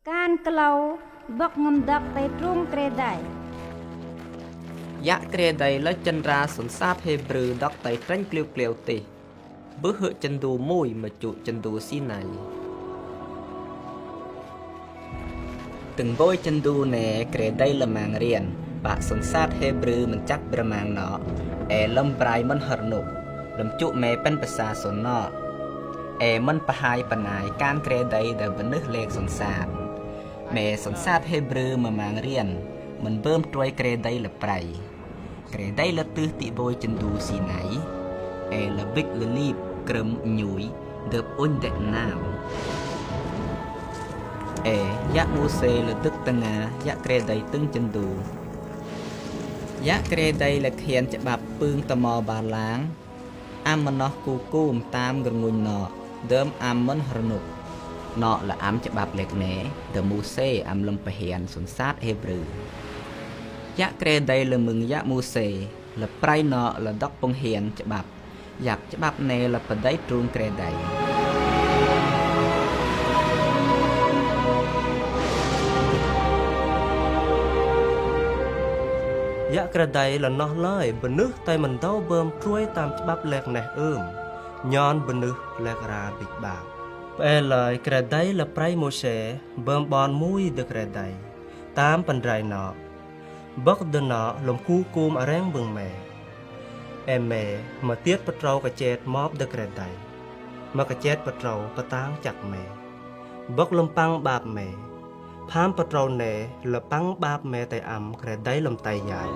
កានក្លៅបកងំដកតៃទ្រូងក្រេដៃ យ៉ាក់ក្រេដៃលចិនរាសន្សាតហេប្រឺដកតៃត្រាញ់ក្លៀវក្លៀវទេបឹហចិនឌូមួយមកជុចិនឌូស៊ីណៃ từng bôi chân đu nè ក្រេដៃលម៉ាងរៀនបាក់សន្សាតហេប្រឺមិនចាប់ប្រមាងណអេលំប្រៃមិនហរនុលំជុមេប៉ិនភាសាសុនណអេមិនបហាយបណាយកានក្រេដៃដែលបនឹះលេខសន្សាតមេសន្សាតហេប្រឺមម៉ាងរៀនមិនបើមត្រួយក្រេដៃលប្រៃក្រេដៃលទិសទីបយចិនឌូស៊ីណៃអេលបិកលលីបក្រឹមញួយដឺបអ៊ុញដេណាវ អេយ៉ាក់មូសេលទឹកតងាយ៉ាក់ក្រេដៃទឹងចិនឌូយ៉ាក់ក្រេដៃលខៀនច្បាប់ពឿងតមបាឡាងអាំមណោះគូគូមតាមក្រងុញណដើមអាំមិនរនុកណលអាំច្បាប់លេខណែដមូសេអាំលំពហៀនសុនសាតហេប្រឺយ៉ាក់ក្រេដៃលមឹងយ៉ាក់មូសេលប្រៃណលដកពងហៀនច្បាប់យ៉ាក់ច្បាប់ណែលបដៃទ្រូងក្រេដៃ យ៉ាក់ក្រដៃលណោះឡើយបនឹះតែមិនដោបើមត្រួយតាមច្បាប់លេខណេះអឺមញ៉នបនឹះលេខរាបិចបាបផ្អែឡើយក្រដៃលប្រៃម៉ូសេបើមបនមួយដក្រដៃតាមបណ្ដៃណបកដណលំគូគូមអរែងបឹងម៉ែអេម៉ែមកទៀតបត្រោកចេតមបដក្រដៃមកកចេតបត្រោបតាងចាក់ម៉ែបកលំប៉ាំងបាបម៉ែផាមបត្រោណែលប៉ាំងបាបម៉ែតៃអាំក្រដៃលំតៃយ៉ាយ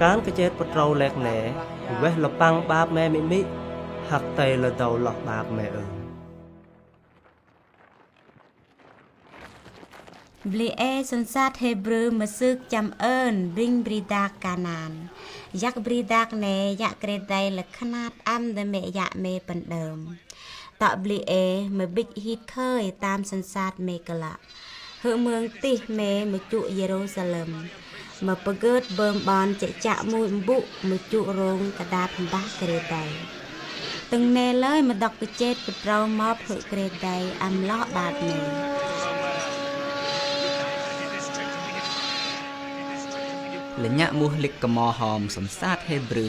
កានកចេតបត្រោលែកណែវេះលប៉ាំងបាបម៉ែមិមិហាក់តៃលដោលោះបាបម៉ែអឺ ប្លីអេសន្សាតហេប្រឺមសឹកចាំអឿនប្រីងប្រីដាកាណានយ៉ាក់ប្រីដាកណែយ៉ាក់ក្រេដៃលຂណាតអាំដមេយ៉ាក់មេបណ្ដើមតប្លីអេមបិចហ៊ីតខើយតាមសន្សាតមេកលៈហឺមឿងទីមេមជុយេរូសាឡឹមមកពកើតបើមបនចចាក់មួយបុមជុរងកដាបបាសក្រេដៃទាំងណែឡើយមកដកកចេតបត្រោមកភើក្រេដៃអាំឡោះបាតមេ លញ្ញាក់មូសលិកកមហមសំសាតហេប្រឺ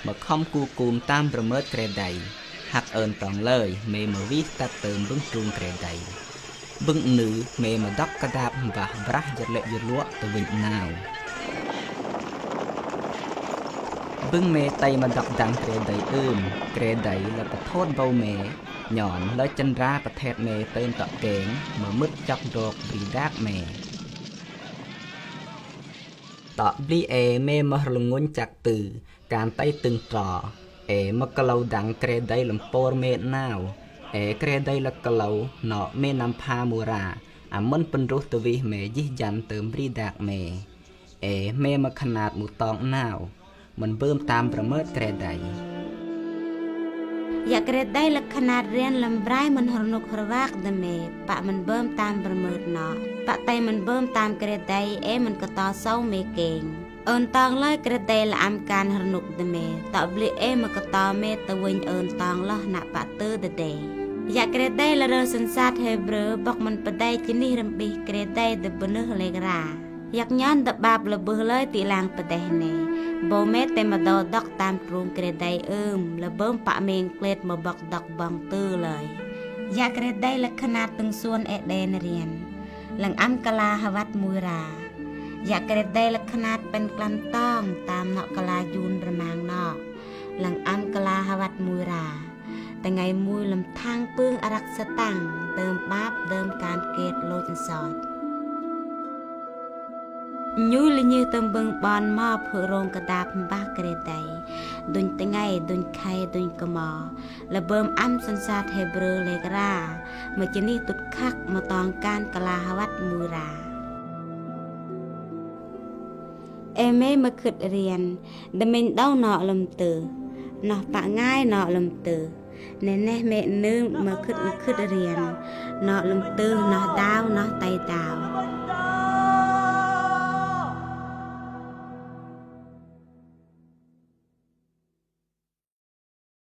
មកខំគូគូមតាមប្រមើតក្រេដៃហាក់អឿនតងលើយមេមវីតាត់ទៅបឹងទ្រូងក្រេដៃបឹងនឺមេមដកកដាបបាសប្រាស់យលយលក់ទៅវិញណាវបឹងមេតៃមដកដាំងក្រេដៃអឺមក្រេដៃលបថូតបោមេញ៉នលើចិនរាប្រថេតមេទៅតកេងមមឹតចករកព្រីដាកមេតបលីអេមេមករលងុញចាក់ទឺកានតៃទឹងត្រអេមកក្លៅដាំងក្រេដៃលំពរមេណាវអេក្រេដៃលក្លៅណមេណាំផាមូរ៉ាអាមិនពន្រុះទវិមេយិះយ៉ាន់ទៅព្រីដាកមេអេមេមកຂណាតមូតងណាវមិនបើមតាមប្រមើតក្រេដៃ យ៉ាក្រេដៃលខណាតរៀនលំប្រៃមិនហរនុករវាកដមេបាក់មិនបើមតាមប្រមើតណបាក់តៃមិនបើមតាមក្រេដៃអេមិនកតសោមេកេងអូនតងឡើយក្រដៃលអាំកានហរនុកដមេតបលីអេមកតមេទៅវិញអូនតងលោះណបាក់ទើដដេយ៉ាក្រេដៃលរសន្សាតហេប្រឺបកមិនបដៃជនេះរំបិះក្រេដៃដបនឹះលេក្រាយ៉ាក់ញ៉ានដបាបលបឹះឡើយទីឡាងបដេះណេបូមេតែមកដដកតាមទ្រូងក្រេដៃអឺមលបើមប៉មេងក្លេតមកបកដកបងទើឡើយយ៉ាក្រេដៃលខណាតទាំងសួនអេដេនរៀនលងអាំកាឡាហវ៉ាត់មួយរ៉ាយ៉ាក្រេដៃលខណាតប៉ិនក្លាន់តងតាមណកលាយូនប្រមាងណលងអាំកាឡាហវ៉ាត់មួយរ៉ាថ្ងៃមួយលំថាងពឿងអរក្សតាំងដើមបាបដើមកានកេតលោចសោចញូលញើតំបឹងបនមកភរងកដាបបាសក្រេតៃදුញថ្ងៃදුញខៃදුញកមលបើមអាំសន្សាតហេប្រឺលេក្រាមកជនេះទុតខាក់មកតងកានកលាហវ៉ាត់មួយរ៉ាអេមេមកខិតរៀនដមេញដោណលំទើណោះប៉ងាយណលំទើណែណេះមេនឺមកខិតខិតរៀនណលំទើណោះដាវណោះតៃដាវ